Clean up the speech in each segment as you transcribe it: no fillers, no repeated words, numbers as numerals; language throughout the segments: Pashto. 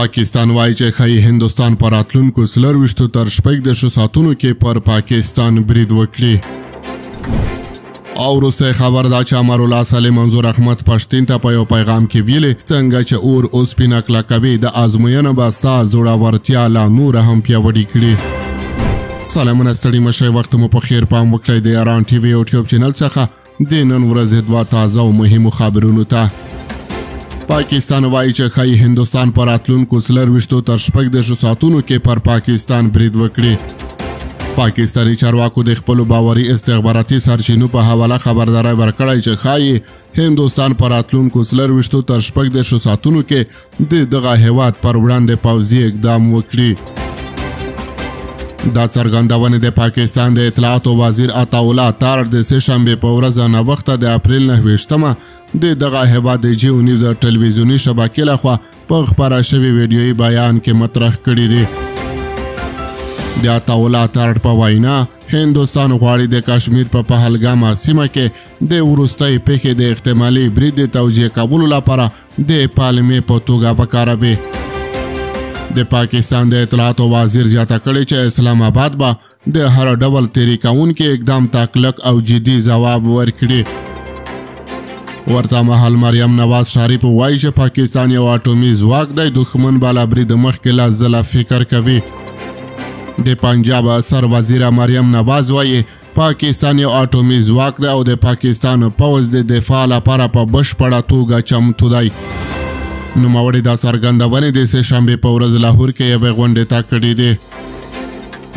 پاکستان وایي چې ښایي هندوستان په راتلونکو 24 تر 36 ساعتونو کې پر پاکستان برید وکړي. او وروستی خبر دا چې امرالله صالح منظور احمد پښتین ته په یو پیغام کې ویلي، څنګه چې اور اوسپینه کلکوي، د ازموینه به ستا زړورتیا لا نوره هم پیاوړې کړي. سلامونه، ستړي مه شئ، وخت مو په خیر. پام وکړئ د ایران ټي وي یوټیوب چینل څخه د نن ورځې دوه تازه او مهمو خبرونو ته. پاکستان وایي چې ښایي هندوستان په راتلونکو 24 تر 36 ساعتونو کې پر پاکستان برید وکړي. پاکستاني چارواکو د خپلو باوري استخباراتي سرچینو په حواله خبرداری ورکړی چې ښایي هندوستان په راتلونکو 24 تر 36 ساعتونو کې د دغه هیواد پر وړاندې پوځي اقدام وکړي. دا څرګندونې د پاکستان د اطلاعاتو وزیر عطاالله تارړ د سې شنبې په ورځ ناوخته د اپریل 29مه د دغه هیواد د جیو نیوز ټلویزیوني شبکې لخوا په خپره شوې ویډیويي بیان کې مطرح کړي دي. د عطاالله تارړ په وینا، هندوستان غواړي د کشمیر په پهلګامه سیمه کې د وروستۍ پیښې د احتمالي برید د توجیه کولو لپاره د پالمې په توګه وکاروي. د پاکستان د اطلاعاتو وزیر زیاته کړې چې اسلام آباد به د هر ډول تیري کوونکي اقدام ته کلک او جدي ځواب ورکړي. ورته مهال مریم نواز شریف وایي چې پاکستان یو اټومي ځواک دی، دښمن به له برید مخکې لس ځله فکر کوي. د پنجاب سر وزیره مریم نواز وایي پاکستان یو اټومي ځواک دی او د پاکستان پوځ د دفاع لپاره په بشپړه توګه چمتو دی. نوموړې دا څرګندونې د سې شنبې په ورځ لاهور کې یوې غونډې ته کړې دي.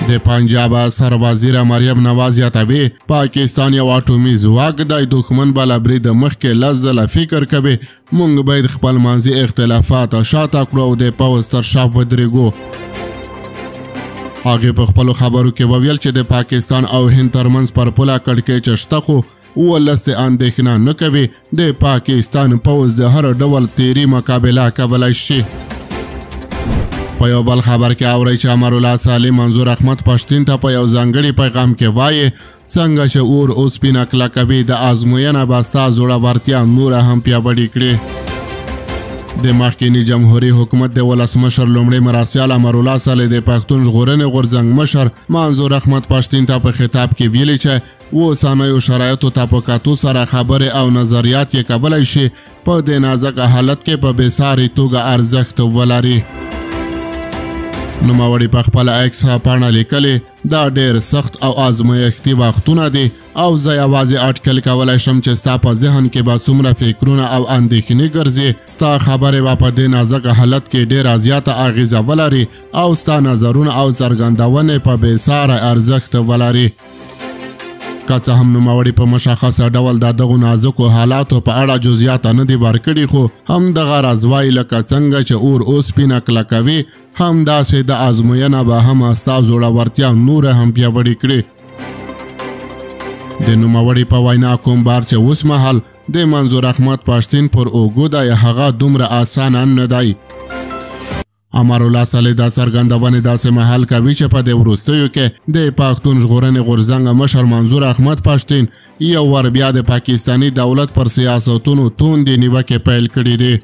د پنجاب سر وزیره مریم نواز زیاتوي پاکستان یو اټومي ځواک دی، دښمن به له برید مخکې لس ځله فکر کوي، موږ باید خپل منځي اختلافات شاته کړو او د پوځ تر شا ودرېږو. هغې په خپلو خبرو کې وویل چې د پاکستان او هند ترمنځ پر پوله کړکېچ شته، خو ولس د اندېښنه نه کوي، د پاکستان پوځ د هر ډول تیري مقابله کولی شي. په یو بل خبر کې اورئ چې امرالله صالح منظور احمد پښتین ته په یو ځانګړي پیغام کې وایي، څنګه چې اور اوسپینه کلکوي، د ازموینه به ستا زړورتیا نوره هم پیاوړې کړي. د مخکیني جمهوري حکومت د ولسمشر لومړي مرستیال امرالله صالح د پښتون ژغورنې غورځنګ مشر منظور احمد پښتین ته په خطاب کې ویلي چې اوسنیو شرایطو ته په کتو سره خبرې او نظریات یې کولی شي په دې نازکه حالت کې په بېساري توګه ارزښت ولري. نوموړي په خپله ایکس پاڼه لیکلي، دا ډېر سخت او ازمایښتي وختونه دي او زه یوازې اټکل کولی شم چې ستا په ذهن کې به څومره فکرونه او اندېښنې ګرځي، ستا خبرې به په دې نازکه حالت کې ډېره زیاته اغېزه ولري او ستا نظرونه او څرګندونې په بېساری ارزښت ولري. که څه هم نوموړي په مشخصه ډول د دغو نازکو حالاتو په اړه جزیات نه دي ورکړي، خو همدغه راز وایي لکه څنګه چې اور اوسپینه کلکوي، همداسې د ازموینه به هم ستا زړورتیا نوره هم پیاوړې کړي. د نوموړي په وینا، کوم بار چې اوسمهال د منظور احمد پښتین پر اوږو دی، هغه دومره اسانه نه دی. امرالله صالح دا څرګندونې داسې مهال کوي چې په دې وروستیو کې د پښتون ژغورنې غورځنګ مشر منظور احمد پښتین یو وار بیا د پاکستاني دولت پر سیاستونو توندې نیوکې پیل کړې دي.